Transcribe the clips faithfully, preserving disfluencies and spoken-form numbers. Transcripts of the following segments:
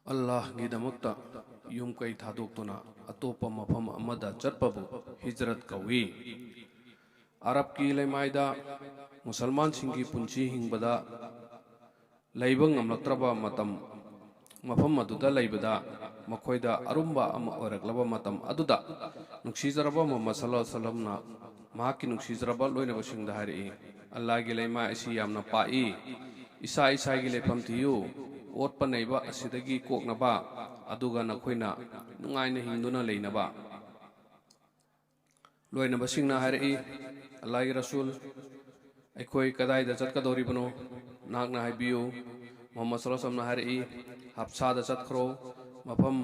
ꯑꯜꯂꯥꯍꯒꯤꯗꯃꯛꯇ ꯌꯨꯝ ꯀꯩ ꯊꯥꯗꯣꯛꯇꯨꯅ ꯑꯇꯣꯞꯄ ꯃꯐꯝ ꯑꯃꯗ ꯆꯠꯄꯕꯨ ꯍꯤꯖꯔꯠ ꯀꯧꯏ꯫ ꯑꯔꯕꯀꯤ ꯂꯩꯃꯥꯏꯗ ꯃꯨꯁꯜꯃꯥꯟꯁꯤꯡꯒꯤ ꯄꯨꯟꯁꯤ ꯍꯤꯡꯕꯗ ꯂꯩꯕ ꯉꯝꯂꯛꯇ꯭ꯔꯕ ꯃꯇꯝ, ꯃꯐꯝ ꯑꯗꯨꯗ ꯂꯩꯕꯗ ꯃꯈꯣꯏꯗ ꯑꯔꯨꯝꯕ ꯑꯃ ꯑꯣꯏꯔꯛꯂꯕ ꯃꯇꯝ ꯑꯗꯨꯗ, ꯅꯨꯡꯁꯤꯖꯔꯕ ꯃꯨꯍꯝꯃꯗ ꯁꯜꯂꯜꯂꯥꯍꯨ ꯑꯂꯩꯍꯤ ꯋꯥꯁꯜꯂꯝꯅ ꯃꯍꯥꯛꯀꯤ ꯅꯨꯡꯁꯤꯖꯔꯕ ꯂꯣꯏꯅꯕꯁꯤꯡꯗ ꯍꯥꯏꯔꯛꯏ, "ꯑꯜꯂꯥꯍꯒꯤ ꯂꯩꯃꯥꯏ ꯑꯁꯤ ꯌꯥꯝꯅ ꯄꯥꯛꯏ꯫ ꯏꯁꯥ ꯏꯁꯥꯒꯤ ꯂꯩꯐꯝ ꯊꯤꯌꯨ꯫ ꯑꯣꯠꯄ ꯅꯩꯕ ꯑꯁꯤꯗꯒꯤ ꯀꯣꯛꯅꯕ, ꯑꯗꯨꯒ ꯅꯈꯣꯏꯅ ꯅꯨꯡꯉꯥꯏꯅ ꯍꯤꯡꯗꯨꯅ ꯂꯩꯅꯕ"꯫ ꯂꯣꯏꯅꯕꯁꯤꯡꯅ ꯍꯥꯏꯔꯛꯏ, "ꯑꯜꯂꯥꯍꯒꯤ ꯔꯁꯨꯜ, ꯑꯩꯈꯣꯏ ꯀꯗꯥꯏꯗ ꯆꯠꯀꯗꯧꯔꯤꯕꯅꯣ? ꯅꯍꯥꯛꯅ ꯍꯥꯏꯕꯤꯌꯨ"꯫ ꯃꯨꯍꯝꯃꯗ ꯁꯜꯂꯜꯂꯥꯍꯨ ꯑꯂꯩꯍꯤ ꯋꯥꯁꯜꯂꯝꯅ ꯍꯥꯏꯔꯛꯏ, "ꯍꯞꯁꯥꯗ ꯆꯠꯈ꯭ꯔꯣ꯫ ꯃꯐꯝ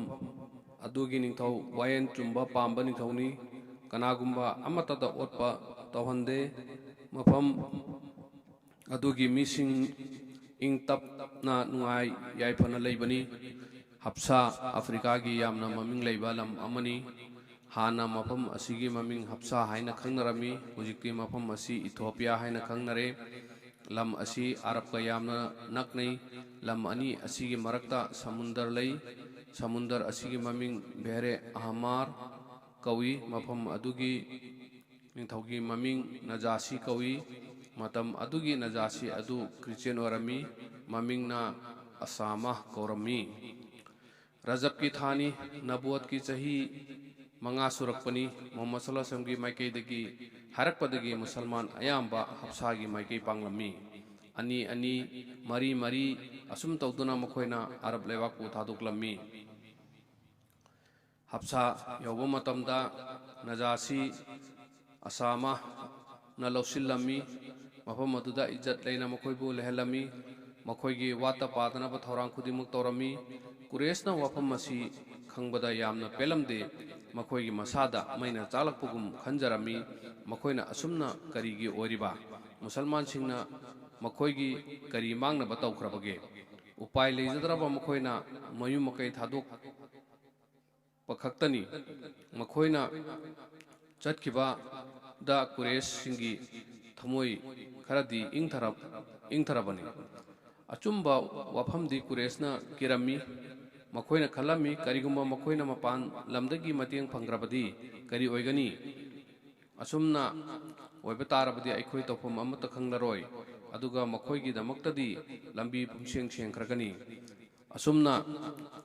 ꯑꯗꯨꯒꯤ ꯅꯤꯡꯊꯧ ꯋꯥꯌꯦꯟ ꯆꯨꯝꯕ ꯄꯥꯝꯕ ꯅꯤꯡꯊꯧꯅꯤ꯫ ꯀꯅꯥꯒꯨꯝꯕ ꯑꯃꯠꯇꯗ ꯑꯣꯠꯄ ꯇꯧꯍꯟꯗꯦ꯫ ꯃꯐꯝ ꯑꯗꯨꯒꯤ ꯃꯤꯁꯤꯡ ꯏꯪ ꯇꯞꯅ ꯅꯨꯡꯉꯥꯏ ꯌꯥꯏꯐꯅ ꯂꯩꯕꯅꯤ"꯫ ꯍꯞꯁꯥ ꯑꯐ꯭ꯔꯤꯀꯥꯒꯤ ꯌꯥꯝꯅ ꯃꯃꯤꯡ ꯂꯩꯕ ꯂꯝ ꯑꯃꯅꯤ꯫ ꯍꯥꯟꯅ ꯃꯐꯝ ꯑꯁꯤꯒꯤ ꯃꯃꯤꯡ ꯍꯞꯁꯥ ꯍꯥꯏꯅ ꯈꯪꯅꯔꯝꯃꯤ꯫ ꯍꯧꯖꯤꯛꯇꯤ ꯃꯐꯝ ꯑꯁꯤ ꯏꯊꯣꯄꯤꯌꯥ ꯍꯥꯏꯅ ꯈꯪꯅꯔꯦ꯫ ꯂꯝ ꯑꯁꯤ ꯑꯔꯕꯀ ꯌꯥꯝꯅ ꯅꯛꯅꯩ꯫ ꯂꯝ ꯑꯅꯤ ꯑꯁꯤꯒꯤ ꯃꯔꯛꯇ ꯁꯃꯨꯟꯗꯔ ꯂꯩ꯫ ꯁꯃꯨꯟꯗꯔ ꯑꯁꯤꯒꯤ ꯃꯃꯤꯡ ꯕꯦꯍꯔꯦ ꯑꯍꯃꯥꯔ ꯀꯧꯏ꯫ ꯃꯐꯝ ꯑꯗꯨꯒꯤ ꯅꯤꯡꯊꯧꯒꯤ ꯃꯃꯤꯡ ꯅꯖꯥꯁꯤ ꯀꯧꯏ꯫ ꯃꯇꯝ ꯑꯗꯨꯒꯤ ꯅꯖꯥꯁꯤ ꯑꯗꯨ ꯈ꯭ꯔꯤꯁꯇꯤꯌꯥꯟ ꯑꯣꯏꯔꯝꯃꯤ꯫ ꯃꯃꯤꯡꯅ ꯑꯁꯥꯃꯥꯍ ꯀꯧꯔꯝꯃꯤ꯫ ꯔꯖꯕꯀꯤ ꯊꯥꯅꯤ꯫ ꯅꯕꯨꯋꯠꯀꯤ ꯆꯍꯤ ꯃꯉꯥ ꯁꯨꯔꯛꯄꯅꯤ꯫ ꯃꯨꯍꯝꯃꯗ ꯁꯜꯂꯜꯂꯥꯍꯨ ꯑꯂꯩꯍꯤ ꯋꯥꯁꯜꯂꯝꯒꯤ ꯃꯥꯏꯀꯩꯗꯒꯤ ꯍꯥꯏꯔꯛꯄꯗꯒꯤ ꯃꯨꯁꯜꯃꯥꯟ ꯑꯌꯥꯝꯕ ꯍꯞꯁꯥꯒꯤ ꯃꯥꯏꯀꯩ ꯄꯥꯡꯂꯝꯃꯤ꯫ ꯑꯅꯤ ꯑꯅꯤ, ꯃꯔꯤ ꯃꯔꯤ, ꯑꯁꯨꯝ ꯇꯧꯗꯨꯅ ꯃꯈꯣꯏꯅ ꯑꯔꯕ ꯂꯩꯕꯥꯛꯄꯨ ꯊꯥꯗꯣꯛꯂꯝꯃꯤ꯫ ꯍꯞꯁꯥ ꯌꯧꯕ ꯃꯇꯝꯗ ꯅꯖꯥꯁꯤ ꯑꯁꯥꯃꯥꯍꯅ ꯂꯧꯁꯤꯜꯂꯝꯃꯤ꯫ ꯃꯐꯝ ꯑꯗꯨꯗ ꯏꯖꯠ ꯂꯩꯅ ꯃꯈꯣꯏꯕꯨ ꯂꯩꯍꯜꯂꯝꯃꯤ꯫ ꯃꯈꯣꯏꯒꯤ ꯋꯥꯠꯇ ꯄꯥꯗꯅꯕ ꯊꯧꯔꯥꯡ ꯈꯨꯗꯤꯡꯃꯛ ꯇꯧꯔꯝꯃꯤ꯫ ꯀꯨꯔꯦꯁꯅ ꯋꯥꯐꯝ ꯑꯁꯤ ꯈꯪꯕꯗ ꯌꯥꯝꯅ ꯄꯦꯜꯂꯝꯗꯦ꯫ ꯃꯈꯣꯏꯒꯤ ꯃꯁꯥꯗ ꯃꯩꯅ ꯆꯥꯛꯂꯛꯄꯒꯨꯝ ꯈꯟꯖꯔꯝꯃꯤ꯫ ꯃꯈꯣꯏꯅ ꯑꯁꯨꯝꯅ ꯀꯔꯤꯒꯤ ꯑꯣꯏꯔꯤꯕ? ꯃꯨꯁꯜꯃꯥꯟꯁꯤꯡꯅ ꯃꯈꯣꯏꯒꯤ ꯀꯔꯤ ꯃꯥꯡꯅꯕ ꯇꯧꯈ꯭ꯔꯕꯒꯦ? ꯎꯄꯥꯏ ꯂꯩꯖꯗ꯭ꯔꯕ ꯃꯈꯣꯏꯅ ꯃꯌꯨꯝ ꯃꯀꯩ ꯊꯥꯗꯣꯛ ꯄꯈꯛꯇꯅꯤ꯫ ꯃꯈꯣꯏꯅ ꯆꯠꯈꯤꯕꯗ ꯀꯨꯔꯦꯁꯁꯤꯡꯒꯤ ꯊꯃꯣꯏ ꯈꯔꯗꯤ ꯏꯪꯊꯔ-, ꯏꯪꯊꯔꯕꯅꯤ꯫ ꯑꯆꯨꯝꯕ ꯋꯥꯐꯝꯗꯤ ꯀꯨꯔꯦꯁꯅ ꯀꯤꯔꯝꯃꯤ꯫ ꯃꯈꯣꯏꯅ ꯈꯜꯂꯝꯃꯤ, ꯀꯔꯤꯒꯨꯝꯕ ꯃꯈꯣꯏꯅ ꯃꯄꯥꯟ ꯂꯝꯗꯒꯤ ꯃꯇꯦꯡ ꯐꯪꯈ꯭ꯔꯕꯗꯤ ꯀꯔꯤ ꯑꯣꯏꯒꯅꯤ? ꯑꯁꯨꯝꯅ ꯑꯣꯏꯕ ꯇꯥꯔꯕꯗꯤ ꯑꯩꯈꯣꯏ ꯇꯧꯐꯝ ꯑꯃꯠꯇ ꯈꯪꯂꯔꯣꯏ, ꯑꯗꯨꯒ ꯃꯈꯣꯏꯒꯤꯗꯃꯛꯇꯗꯤ ꯂꯝꯕꯤ ꯄꯨꯝꯁꯦꯡ ꯁꯦꯡꯈ꯭ꯔꯒꯅꯤ꯫ ꯑꯁꯨꯝꯅ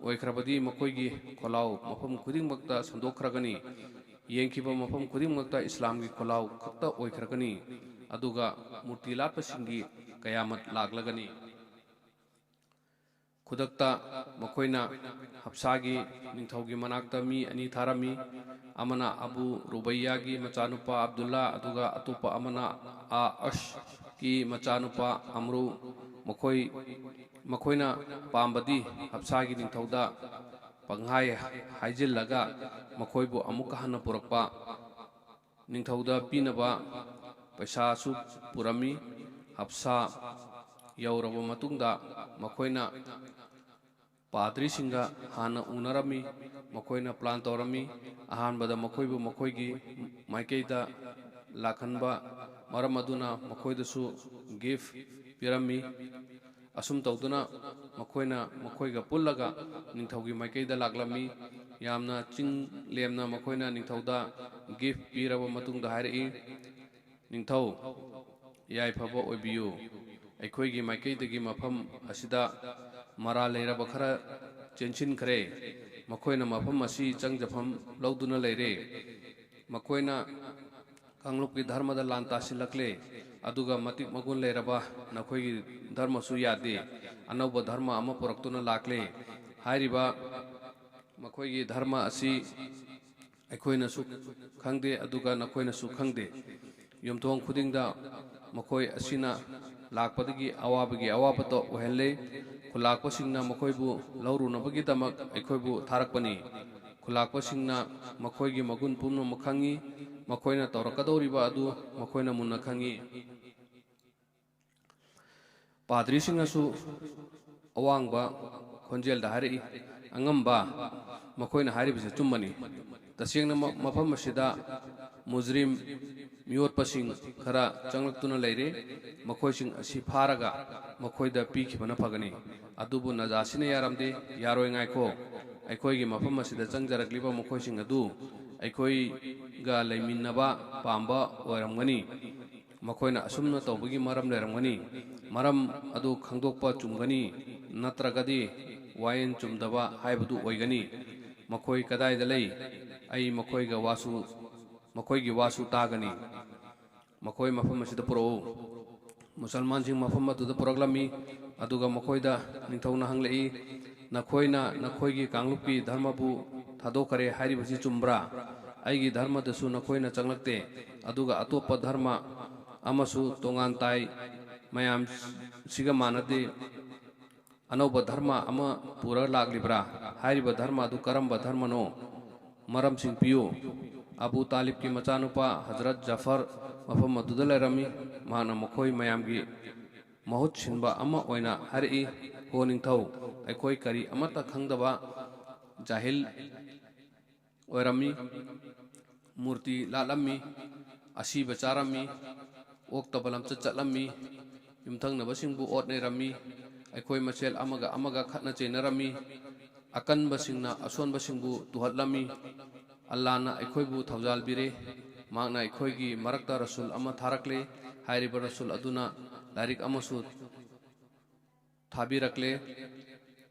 ꯑꯣꯏꯈ꯭ꯔꯕꯗꯤ ꯃꯈꯣꯏꯒꯤ ꯈꯣꯜꯂꯥꯎ ꯃꯐꯝ ꯈꯨꯗꯤꯡꯃꯛꯇ ꯁꯟꯗꯣꯛꯈ꯭ꯔꯒꯅꯤ, ꯌꯦꯡꯈꯤꯕ ꯃꯐꯝ ꯈꯨꯗꯤꯡꯃꯛꯇ ꯏꯁꯂꯥꯝꯒꯤ ꯈꯣꯜꯂꯥꯎ ꯈꯛꯇ ꯑꯣꯏꯈ꯭ꯔꯒꯅꯤ, ꯑꯗꯨꯒ ꯃꯨꯔꯇꯤ ꯂꯥꯠꯄꯁꯤꯡꯒꯤ ꯀꯌꯥꯃꯠ ꯂꯥꯛꯂꯒꯅꯤ꯫ ꯈꯨꯗꯛꯇ ꯃꯈꯣꯏꯅ ꯍꯞꯁꯥꯒꯤ ꯅꯤꯡꯊꯧꯒꯤ ꯃꯅꯥꯛꯇ ꯃꯤ ꯑꯅꯤ ꯊꯥꯔꯝꯃꯤ꯫ ꯑꯃꯅ ꯑꯕꯨ ꯔꯨꯕꯩꯌꯥꯒꯤ ꯃꯆꯥꯅꯨꯄꯥ ꯑꯕꯗꯨꯜꯂꯥ, ꯑꯗꯨꯒ ꯑꯇꯣꯞꯄ ꯑꯃꯅ ꯑ ꯑꯁꯀꯤ ꯃꯆꯥꯅꯨꯄꯥ ꯑꯝꯔꯨ꯫ ꯃꯈꯣꯏ, ꯃꯈꯣꯏꯅ ꯄꯥꯝꯕꯗꯤ ꯍꯞꯁꯥꯒꯤ ꯅꯤꯡꯊꯧꯗ ꯄꯪꯍꯥꯏ ꯍꯥꯏꯖꯤꯜꯂꯒ ꯃꯈꯣꯏꯕꯨ ꯑꯃꯨꯛꯀ ꯍꯟꯅ ꯄꯨꯔꯛꯄ꯫ ꯅꯤꯡꯊꯧꯗ ꯄꯤꯅꯕ ꯄꯩꯁꯥꯁꯨ ꯄꯨꯔꯝꯃꯤ꯫ ꯍꯞꯁꯥ ꯌꯧꯔꯕ ꯃꯇꯨꯡꯗ ꯃꯈꯣꯏꯅ ꯄꯥꯗ꯭ꯔꯤꯁꯤꯡꯒ ꯍꯥꯟꯅ ꯎꯅꯔꯝꯃꯤ꯫ ꯃꯈꯣꯏꯅ ꯄ꯭ꯂꯥꯟ ꯇꯧꯔꯝꯃꯤ꯫ ꯑꯍꯥꯟꯕꯗ ꯃꯈꯣꯏꯕꯨ ꯃꯈꯣꯏꯒꯤ ꯃꯥꯏꯀꯩꯗ ꯂꯥꯛꯍꯟꯕ ꯃꯔꯝ ꯑꯗꯨꯅ ꯃꯈꯣꯏꯗꯁꯨ ꯒꯤꯐ ꯄꯤꯔꯝꯃꯤ꯫ ꯑꯁꯨꯝ ꯇꯧꯗꯨꯅ ꯃꯈꯣꯏꯅ ꯃꯈꯣꯏꯒ ꯄꯨꯜꯂꯒ ꯅꯤꯡꯊꯧꯒꯤ ꯃꯥꯏꯀꯩꯗ ꯂꯥꯛꯂꯝꯃꯤ꯫ ꯌꯥꯝꯅ ꯆꯤꯡ ꯂꯦꯝꯅ ꯃꯈꯣꯏꯅ ꯅꯤꯡꯊꯧꯗ ꯒꯤꯐ ꯄꯤꯔꯕ ꯃꯇꯨꯡꯗ ꯍꯥꯏꯔꯛꯏ, "ꯅꯤꯡꯊꯧ, ꯌꯥꯏꯐꯕ ꯑꯣꯏꯕꯤꯌꯨ꯫ ꯑꯩꯈꯣꯏꯒꯤ ꯃꯥꯏꯀꯩꯗꯒꯤ ꯃꯐꯝ ꯑꯁꯤꯗ ꯃꯔꯥꯜ ꯂꯩꯔꯕ ꯈꯔ ꯆꯦꯟꯁꯤꯟꯈ꯭ꯔꯦ꯫ ꯃꯈꯣꯏꯅ ꯃꯐꯝ ꯑꯁꯤ ꯆꯪꯖꯐꯝ ꯂꯧꯗꯨꯅ ꯂꯩꯔꯦ꯫ ꯃꯈꯣꯏꯅ ꯀꯥꯡꯂꯨꯞꯀꯤ ꯙꯔꯃꯗ ꯂꯥꯟ ꯇꯥꯁꯤꯜꯂꯛꯂꯦ, ꯑꯗꯨꯒ ꯃꯇꯤꯛ ꯃꯒꯨꯟ ꯂꯩꯔꯕ ꯅꯈꯣꯏꯒꯤ ꯙꯔꯃꯁꯨ ꯌꯥꯗꯦ꯫ ꯑꯅꯧꯕ ꯙꯔꯃ ꯑꯃ ꯄꯨꯔꯛꯇꯨꯅ ꯂꯥꯛꯂꯦ꯫ ꯍꯥꯏꯔꯤꯕ ꯃꯈꯣꯏꯒꯤ ꯙꯔꯃ ꯑꯁꯤ ꯑꯩꯈꯣꯏꯅꯁꯨ ꯈꯪꯗꯦ, ꯑꯗꯨꯒ ꯅꯈꯣꯏꯅꯁꯨ ꯈꯪꯗꯦ꯫ ꯌꯨꯝꯊꯣꯡ ꯈꯨꯗꯤꯡꯗ ꯃꯈꯣꯏ ꯑꯁꯤꯅ ꯂꯥꯛꯄꯗꯒꯤ ꯑꯋꯥꯕꯒꯤ ꯑꯋꯥꯕꯇ ꯑꯣꯏꯍꯜꯂꯦ꯫ ꯈꯨꯂꯥꯛꯄꯁꯤꯡꯅ ꯃꯈꯣꯏꯕꯨ ꯂꯧꯔꯨꯅꯕꯒꯤꯗꯃꯛ ꯑꯩꯈꯣꯏꯕꯨ ꯊꯥꯔꯛꯄꯅꯤ꯫ ꯈꯨꯂꯥꯛꯄꯁꯤꯡꯅ ꯃꯈꯣꯏꯒꯤ ꯃꯒꯨꯟ ꯄꯨꯝꯅꯃꯛ ꯈꯪꯏ꯫ ꯃꯈꯣꯏꯅ ꯇꯧꯔꯛꯀꯗꯧꯔꯤꯕ ꯑꯗꯨ ꯃꯈꯣꯏꯅ ꯃꯨꯟꯅ ꯈꯪꯏ꯫" ꯄꯥꯗ꯭ꯔꯤꯁꯤꯡꯅꯁꯨ ꯑꯋꯥꯡꯕ ꯈꯣꯟꯖꯦꯜꯗ ꯍꯥꯏꯔꯛꯏ, "ꯑꯉꯝꯕ, ꯃꯈꯣꯏꯅ ꯍꯥꯏꯔꯤꯕꯁꯤ ꯑꯆꯨꯝꯕꯅꯤ꯫ ꯇꯁꯦꯡꯅ ꯃ-, ꯃꯐꯝ ꯑꯁꯤꯗ ꯃꯨꯖꯔꯤꯝ, ꯃꯤꯑꯣꯠꯄꯁꯤꯡ ꯈꯔ ꯆꯪꯂꯛꯇꯨꯅ ꯂꯩꯔꯦ꯫ ꯃꯈꯣꯏꯁꯤꯡ ꯑꯁꯤ ꯐꯥꯔꯒ ꯃꯈꯣꯏꯗ ꯄꯤꯈꯤꯕꯅ ꯐꯒꯅꯤ꯫ ꯑꯗꯨꯕꯨ ꯅꯖꯥꯁꯤꯅ ꯌꯥꯔꯝꯗꯦ꯫ "ꯌꯥꯔꯣꯏ, ꯉꯥꯏꯈꯣ, ꯑꯩꯈꯣꯏꯒꯤ ꯃꯐꯝ ꯑꯁꯤꯗ ꯆꯪꯖꯔꯛꯂꯤꯕ ꯃꯈꯣꯏꯁꯤꯡ ꯑꯗꯨ ꯑꯩꯈꯣꯏꯒ ꯂꯩꯃꯤꯟꯅꯕ ꯄꯥꯝꯕ ꯑꯣꯏꯔꯝꯒꯅꯤ꯫ ꯃꯈꯣꯏꯅ ꯑꯁꯨꯝꯅ ꯇꯧꯕꯒꯤ ꯃꯔꯝ ꯂꯩꯔꯝꯒꯅꯤ꯫ ꯃꯔꯝ ꯑꯗꯨ ꯈꯪꯗꯣꯛꯄ ꯆꯨꯝꯒꯅꯤ, ꯅꯠꯇ꯭ꯔꯒꯗꯤ ꯋꯥꯌꯦꯜ ꯆꯨꯝꯗꯕ ꯍꯥꯏꯕꯗꯨ ꯑꯣꯏꯒꯅꯤ꯫ ꯃꯈꯣꯏ ꯀꯗꯥꯏꯗ ꯂꯩ? ꯑꯩ ꯃꯈꯣꯏꯒ ꯋꯥꯁꯨ, ꯃꯈꯣꯏꯒꯤ ꯋꯥꯁꯨ ꯇꯥꯒꯅꯤ꯫ ꯃꯈꯣꯏ ꯃꯐꯝ ꯑꯁꯤꯗ ꯄꯨꯔꯛꯎ꯫" ꯃꯨꯁꯜꯃꯥꯟꯁꯤꯡ ꯃꯐꯝ ꯑꯗꯨꯗ ꯄꯨꯔꯛꯂꯝꯃꯤ꯫ ꯑꯗꯨꯒ ꯃꯈꯣꯏꯗ ꯅꯤꯡꯊꯧꯅ ꯍꯪꯂꯛꯏ, "ꯅꯈꯣꯏꯅ ꯅꯈꯣꯏꯒꯤ ꯀꯥꯡꯂꯨꯞꯀꯤ ꯙꯔꯃꯕꯨ ꯊꯥꯗꯣꯛꯈꯔꯦ ꯍꯥꯏꯔꯤꯕꯁꯤ ꯆꯨꯝꯕ꯭ꯔꯥ? ꯑꯩꯒꯤ ꯙꯔꯃꯗꯁꯨ ꯅꯈꯣꯏꯅ ꯆꯪꯂꯛꯇꯦ, ꯑꯗꯨꯒ ꯑꯇꯣꯞꯄ ꯙꯔꯃ ꯑꯃꯁꯨ ꯇꯣꯉꯥꯟ ꯇꯥꯏ, ꯃꯌꯥꯝꯁꯤꯒ ꯃꯥꯟꯅꯗꯦ꯫ ꯑꯅꯧꯕ ꯙꯔꯃ ꯑꯃ ꯄꯨꯔ ꯂꯥꯛꯂꯤꯕ꯭ꯔꯥ? ꯍꯥꯏꯔꯤꯕ ꯙꯔꯃ ꯑꯗꯨ ꯀꯔꯝꯕ ꯙꯔꯃꯅꯣ?" ꯃꯔꯝꯁꯤꯡ ꯄꯤꯌꯨ꯫ ꯑꯕꯨ ꯇꯥꯂꯤꯕꯀꯤ ꯃꯆꯥꯅꯨꯄꯥ ꯍꯖꯔꯠ ꯖꯐꯔ ꯃꯐꯝ ꯑꯗꯨꯗ ꯂꯩꯔꯝꯃꯤ꯫ ꯃꯍꯥꯛꯅ ꯃꯈꯣꯏ ꯃꯌꯥꯝꯒꯤ ꯃꯍꯨꯠ ꯁꯤꯟꯕ ꯑꯃ ꯑꯣꯏꯅ ꯍꯥꯏꯔꯛꯏ, "ꯍꯣ ꯅꯤꯡꯊꯧ, ꯑꯩꯈꯣꯏ ꯀꯔꯤ ꯑꯃꯠꯇ ꯈꯪꯗꯕ ꯖꯥꯍꯤꯜ ꯑꯣꯏꯔꯝꯃꯤ, ꯃꯨꯔꯇꯤ ꯂꯥꯠꯂꯝꯃꯤ, ꯑꯁꯤꯕ ꯆꯥꯔꯝꯃꯤ, ꯑꯣꯛꯇꯕ ꯂꯝꯆꯠ ꯆꯠꯂꯝꯃꯤ, ꯌꯨꯝꯊꯪꯅꯕꯁꯤꯡꯕꯨ ꯑꯣꯠ ꯅꯩꯔꯝꯃꯤ, ꯑꯩꯈꯣꯏ ꯃꯁꯦꯜ ꯑꯃꯒ ꯑꯃꯒ ꯈꯠꯅ ꯆꯩꯅꯔꯝꯃꯤ, ꯑꯀꯟꯕꯁꯤꯡꯅ ꯑꯁꯣꯟꯕꯁꯤꯡꯕꯨ ꯇꯨꯍꯠꯂꯝꯃꯤ꯫ ꯑꯜꯂꯥꯅ ꯑꯩꯈꯣꯏꯕꯨ ꯊꯧꯖꯥꯜꯕꯤꯔꯦ꯫ ꯃꯍꯥꯛꯅ ꯑꯩꯈꯣꯏꯒꯤ ꯃꯔꯛꯇ ꯔꯁꯨꯜ ꯑꯃ ꯊꯥꯔꯛꯂꯦ꯫ ꯍꯥꯏꯔꯤꯕ ꯔꯁꯨꯜ ꯑꯗꯨꯅ ꯂꯥꯏꯔꯤꯛ ꯑꯃꯁꯨ ꯊꯥꯕꯤꯔꯛꯂꯦ꯫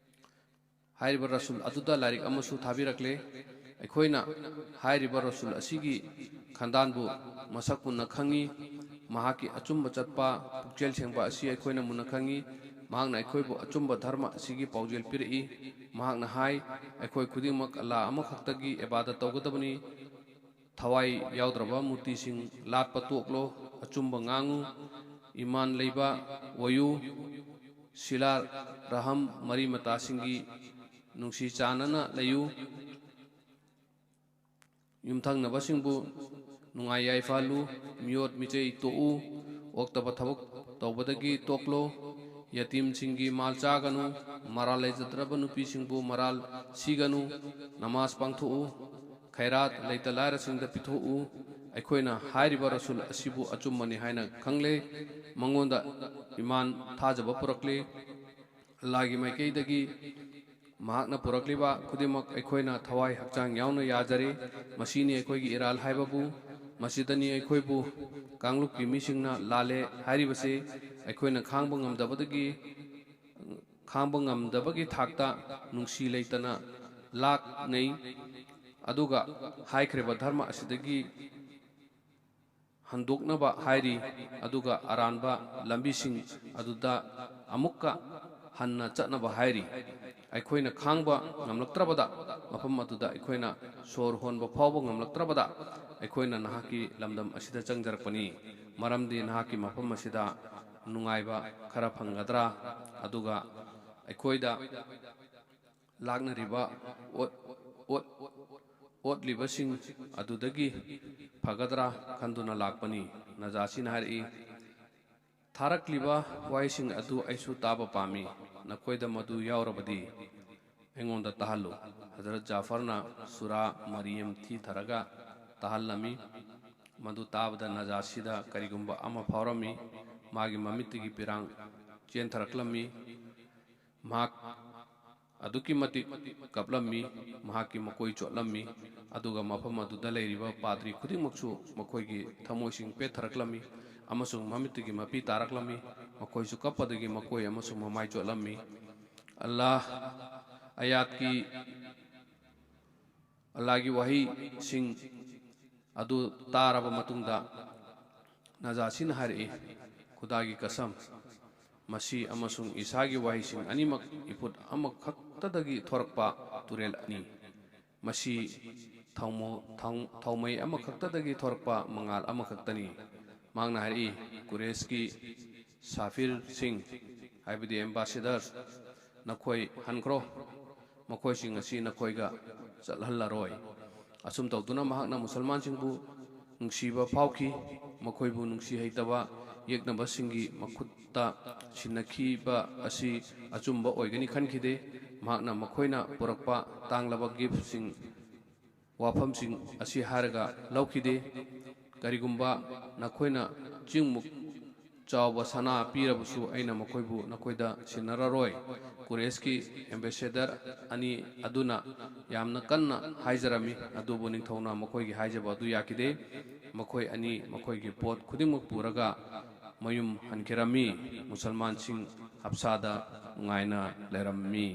ꯍꯥꯏꯔꯤꯕ ꯔꯁꯨꯜ ꯑꯗꯨꯗ ꯂꯥꯏꯔꯤꯛ ꯑꯃꯁꯨ ꯊꯥꯕꯤꯔꯛꯂꯦ꯫ ꯑꯩꯈꯣꯏꯅ ꯍꯥꯏꯔꯤꯕ ꯔꯁꯨꯜ ꯑꯁꯤꯒꯤ ꯈꯟꯗꯥꯟꯕꯨ ꯃꯁꯛ ꯃꯨꯟꯅ ꯈꯪꯏ꯫ ꯃꯍꯥꯛꯀꯤ ꯑꯆꯨꯝꯕ ꯆꯠꯄ, ꯄꯨꯛꯆꯦꯜ ꯁꯦꯡꯕ ꯑꯁꯤ ꯑꯩꯈꯣꯏꯅ ꯃꯨꯟꯅ ꯈꯪꯏ꯫ ꯃꯍꯥꯛꯅ ꯑꯩꯈꯣꯏꯕꯨ ꯑꯆꯨꯝꯕ ꯙꯔꯃ ꯑꯁꯤꯒꯤ ꯄꯥꯎꯖꯦꯜ ꯄꯤꯔꯛꯏ꯫ ꯃꯍꯥꯛꯅ ꯍꯥꯏ, ꯑꯩꯈꯣꯏ ꯈꯨꯗꯤꯡꯃꯛ ꯑꯜꯂꯥ ꯑꯃꯈꯛꯇꯒꯤ ꯏꯕꯥꯗꯠ ꯇꯧꯒꯗꯕꯅꯤ꯫ ꯊꯋꯥꯏ ꯌꯥꯎꯗ꯭ꯔꯕ ꯃꯨꯔꯇꯤꯁꯤꯡ ꯂꯥꯠꯄ ꯇꯣꯛꯂꯣ, ꯑꯆꯨꯝꯕ ꯉꯥꯡꯉꯨ, ꯏꯃꯥꯟ ꯂꯩꯕ ꯑꯣꯏꯌꯨ, ꯁꯤꯂꯥ ꯔꯍꯝ ꯃꯔꯤ ꯃꯇꯥꯁꯤꯡꯒꯤ ꯅꯨꯡꯁꯤ ꯆꯥꯟꯅꯅ ꯂꯩꯌꯨ, ꯌꯨꯝꯊꯪꯅꯕꯁꯤꯡꯕꯨ ꯅꯨꯡꯉꯥꯏ ꯌꯥꯏꯐꯍꯜꯂꯨ, ꯃꯤꯑꯣꯠ ꯃꯤꯆꯩ ꯇꯣꯛꯎ, ꯑꯣꯛꯇꯕ ꯊꯕꯛ ꯇꯧꯕꯗꯒꯤ ꯇꯣꯛꯂꯣ, ꯌꯇꯤꯝꯁꯤꯡꯒꯤ ꯃꯥꯜ ꯆꯥꯒꯅꯨ, ꯃꯔꯥꯜ ꯂꯩꯖꯗ꯭ꯔꯕ ꯅꯨꯄꯤꯁꯤꯡꯕꯨ ꯃꯔꯥꯜ ꯁꯤꯒꯅꯨ, ꯅꯃꯥꯖ ꯄꯥꯡꯊꯣꯛꯎ, ꯈꯩꯔꯥꯠ ꯂꯩꯇ ꯂꯥꯏꯔꯁꯤꯡꯗ ꯄꯤꯊꯣꯛꯎ꯫ ꯑꯩꯈꯣꯏꯅ ꯍꯥꯏꯔꯤꯕ ꯔꯁꯨꯜ ꯑꯁꯤꯕꯨ ꯑꯆꯨꯝꯕꯅꯤ ꯍꯥꯏꯅ ꯈꯪꯂꯦ, ꯃꯉꯣꯟꯗ ꯏꯃꯥꯟ ꯊꯥꯖꯕ ꯄꯨꯔꯛꯂꯦ꯫ ꯑꯜꯂꯥꯍꯒꯤ ꯃꯥꯏꯀꯩꯗꯒꯤ ꯃꯍꯥꯛꯅ ꯄꯨꯔꯛꯂꯤꯕ ꯈꯨꯗꯤꯡꯃꯛ ꯑꯩꯈꯣꯏꯅ ꯊꯋꯥꯏ ꯍꯛꯆꯥꯡ ꯌꯥꯎꯅ ꯌꯥꯖꯔꯦ꯫ ꯃꯁꯤꯅꯤ ꯑꯩꯈꯣꯏꯒꯤ ꯏꯔꯥꯜ ꯍꯥꯏꯕꯕꯨ, ꯃꯁꯤꯗꯅꯤ ꯑꯩꯈꯣꯏꯕꯨ ꯀꯥꯡꯂꯨꯞꯀꯤ ꯃꯤꯁꯤꯡꯅ ꯂꯥꯜꯂꯦ ꯍꯥꯏꯔꯤꯕꯁꯤ꯫ ꯑꯩꯈꯣꯏꯅ ꯈꯥꯡꯕ ꯉꯝꯗꯕꯗꯒꯤ, ꯈꯥꯡꯕ ꯉꯝꯗꯕꯒꯤ ꯊꯥꯛꯇ ꯅꯨꯡꯁꯤ ꯂꯩꯇꯅ ꯂꯥꯛꯅꯩ꯫ ꯑꯗꯨꯒ ꯍꯥꯏꯈ꯭ꯔꯤꯕ ꯙꯔꯃ ꯑꯁꯤꯗꯒꯤ ꯍꯟꯗꯣꯛꯅꯕ ꯍꯥꯏꯔꯤ, ꯑꯗꯨꯒ ꯑꯔꯥꯟꯕ ꯂꯝꯕꯤꯁꯤꯡ ꯑꯗꯨꯗ ꯑꯃꯨꯛꯀ ꯍꯟꯅ ꯆꯠꯅꯕ ꯍꯥꯏꯔꯤ꯫ ꯑꯩꯈꯣꯏꯅ ꯈꯥꯡꯕ ꯉꯝꯂꯛꯇ꯭ꯔꯕꯗ, ꯃꯐꯝ ꯑꯗꯨꯗ ꯑꯩꯈꯣꯏꯅ ꯁꯣꯔ ꯍꯣꯟꯕ ꯐꯥꯎꯕ ꯉꯝꯂꯛꯇ꯭ꯔꯕꯗ, ꯑꯩꯈꯣꯏꯅ ꯅꯍꯥꯛꯀꯤ ꯂꯝꯗꯝ ꯑꯁꯤꯗ ꯆꯪꯖꯔꯛꯄꯅꯤ꯫ ꯃꯔꯝꯗꯤ ꯅꯍꯥꯛꯀꯤ ꯃꯐꯝ ꯑꯁꯤꯗ ꯅꯨꯡꯉꯥꯏꯕ ꯈꯔ ꯐꯪꯒꯗ꯭ꯔꯥ, ꯑꯗꯨꯒ ꯑꯩꯈꯣꯏꯗ ꯂꯥꯛꯅꯔꯤꯕ ꯑꯣꯠ-, ꯑꯣꯠ-, ꯑꯣꯠꯂꯤꯕꯁꯤꯡ ꯑꯗꯨꯗꯒꯤ ꯐꯒꯗ꯭ꯔꯥ ꯈꯟꯗꯨꯅ ꯂꯥꯛꯄꯅꯤ꯫ ꯅꯖꯥꯁꯤꯅ ꯍꯥꯏꯔꯛꯏ, "ꯊꯥꯔꯛꯂꯤꯕ ꯋꯥꯍꯩꯁꯤꯡ ꯑꯗꯨ ꯑꯩꯁꯨ ꯇꯥꯕ ꯄꯥꯝꯃꯤ, ꯅꯈꯣꯏꯗ ꯃꯗꯨ ꯌꯥꯎꯔꯕꯗꯤ ꯑꯩꯉꯣꯟꯗ ꯇꯥꯍꯜꯂꯨ"꯫ ꯍꯖꯔꯠ ꯖꯥꯐꯔꯅ ꯁꯨꯔꯥ ꯃꯔꯤꯌꯝ ꯊꯤꯊꯔꯒ ꯇꯥꯍꯜꯂꯝꯃꯤ꯫ ꯃꯗꯨ ꯇꯥꯕꯗ ꯅꯖꯥꯁꯤꯗ ꯀꯔꯤꯒꯨꯝꯕ ꯑꯃ ꯐꯥꯎꯔꯝꯃꯤ꯫ ꯃꯥꯒꯤ ꯃꯃꯤꯠꯇꯒꯤ ꯄꯤꯔꯥꯡ ꯆꯦꯟꯊꯔꯛꯂꯝꯃꯤ꯫ ꯃꯍꯥꯛ ꯑꯗꯨꯛꯀꯤ ꯃꯇꯤꯛ ꯀꯞꯂꯝꯃꯤ, ꯃꯍꯥꯛꯀꯤ ꯃꯀꯣꯏ ꯆꯣꯠꯂꯝꯃꯤ, ꯑꯗꯨꯒ ꯃꯐꯝ ꯑꯗꯨꯗ ꯂꯩꯔꯤꯕ ꯄꯥꯗ꯭ꯔꯤ ꯈꯨꯗꯤꯡꯃꯛꯁꯨ ꯃꯈꯣꯏꯒꯤ ꯊꯃꯣꯏꯁꯤꯡ ꯄꯦꯠꯊꯔꯛꯂꯝꯃꯤ, ꯑꯃꯁꯨꯡ ꯃꯃꯤꯠꯇꯒꯤ ꯃꯄꯤ ꯇꯥꯔꯛꯂꯝꯃꯤ꯫ ꯃꯈꯣꯏꯁꯨ ꯀꯞꯄꯗꯒꯤ ꯃꯀꯣꯏ ꯑꯃꯁꯨꯡ ꯃꯃꯥꯏ ꯆꯣꯠꯂꯝꯃꯤ꯫ ꯑꯜꯂꯥꯍ ꯑꯌꯥꯠꯀꯤ ꯑꯜꯂꯥꯍꯒꯤ ꯋꯥꯍꯩꯁꯤꯡ ꯑꯗꯨ ꯇꯥꯔꯕ ꯃꯇꯨꯡꯗ, ꯅꯖꯥꯁꯤꯅ ꯍꯥꯏꯔꯛꯏ, "ꯈꯨꯗꯥꯒꯤ ꯀꯁꯝ, ꯃꯁꯤ ꯑꯃꯁꯨꯡ ꯏꯁꯥꯒꯤ ꯋꯥꯍꯩꯁꯤꯡ ꯑꯅꯤꯃꯛ ꯏꯐꯨꯠ ꯑꯃꯈꯛꯇꯗꯒꯤ ꯊꯣꯔꯛꯄ ꯇꯨꯔꯦꯜ ꯑꯅꯤ꯫ ꯃꯁꯤ ꯊꯧꯃꯣ-, ꯊꯧ-, ꯊꯧꯃꯩ ꯑꯃꯈꯛꯇꯗꯒꯤ ꯊꯣꯔꯛꯄ ꯃꯉꯥꯜ ꯑꯃꯈꯛꯇꯅꯤ"꯫ ꯃꯍꯥꯛꯅ ꯍꯥꯏꯔꯛꯏ, "ꯀꯨꯔꯦꯁꯀꯤ ꯁꯥꯐꯤꯔꯁꯤꯡ, ꯍꯥꯏꯕꯗꯤ ꯑꯦꯝꯕꯥꯁꯦꯗꯔ, ꯅꯈꯣꯏ ꯍꯟꯈ꯭ꯔꯣ꯫ ꯃꯈꯣꯏꯁꯤꯡ ꯑꯁꯤ ꯅꯈꯣꯏꯒ ꯆꯠꯍꯜꯂꯔꯣꯏ"꯫ ꯑꯁꯨꯝ ꯇꯧꯗꯨꯅ ꯃꯍꯥꯛꯅ ꯃꯨꯁꯜꯃꯥꯟꯁꯤꯡꯕꯨ ꯅꯨꯡꯁꯤꯕ ꯐꯥꯎꯈꯤ꯫ ꯃꯈꯣꯏꯕꯨ ꯅꯨꯡꯁꯤ ꯍꯩꯇꯕ ꯌꯦꯛꯅꯕꯁꯤꯡꯒꯤ ꯃꯈꯨꯠꯇ ꯁꯤꯟꯅꯈꯤꯕ ꯑꯁꯤ ꯑꯆꯨꯝꯕ ꯑꯣꯏꯒꯅꯤ ꯈꯟꯈꯤꯗꯦ꯫ ꯃꯍꯥꯛꯅ ꯃꯈꯣꯏꯅ ꯄꯨꯔꯛꯄ ꯇꯥꯡꯂꯕ ꯒꯤꯐꯁꯤꯡ, ꯋꯥꯐꯝꯁꯤꯡ ꯑꯁꯤ ꯍꯥꯏꯔꯒ ꯂꯧꯈꯤꯗꯦ꯫ "ꯀꯔꯤꯒꯨꯝꯕ ꯅꯈꯣꯏꯅ ꯆꯤꯡꯃꯨꯛ-, ꯆꯥꯎꯕ ꯁꯅꯥ ꯄꯤꯔꯕꯁꯨ ꯑꯩꯅ ꯃꯈꯣꯏꯕꯨ ꯅꯈꯣꯏꯗ ꯁꯤꯟꯅꯔꯔꯣꯏ꯫ ꯀꯨꯔꯦꯁꯀꯤ ꯑꯦꯝꯕꯦꯁꯦꯗꯔ ꯑꯅꯤ ꯑꯗꯨꯅ ꯌꯥꯝꯅ ꯀꯟꯅ ꯍꯥꯏꯖꯔꯝꯃꯤ, ꯑꯗꯨꯕꯨ ꯅꯤꯡꯊꯧꯅ ꯃꯈꯣꯏꯒꯤ ꯍꯥꯏꯖꯕ ꯑꯗꯨ ꯌꯥꯈꯤꯗꯦ꯫ ꯃꯈꯣꯏ ꯑꯅꯤ ꯃꯈꯣꯏꯒꯤ ꯄꯣꯠ ꯈꯨꯗꯤꯡꯃꯛ ꯄꯨꯔꯒ ꯃꯌꯨꯝ ꯍꯟꯈꯤꯔꯝꯃꯤ꯫ ꯃꯨꯁꯜꯃꯥꯟꯁꯤꯡ ꯍꯞꯁꯥꯗ ꯅꯨꯡꯉꯥꯏꯅ ꯂꯩꯔꯝꯃꯤ꯫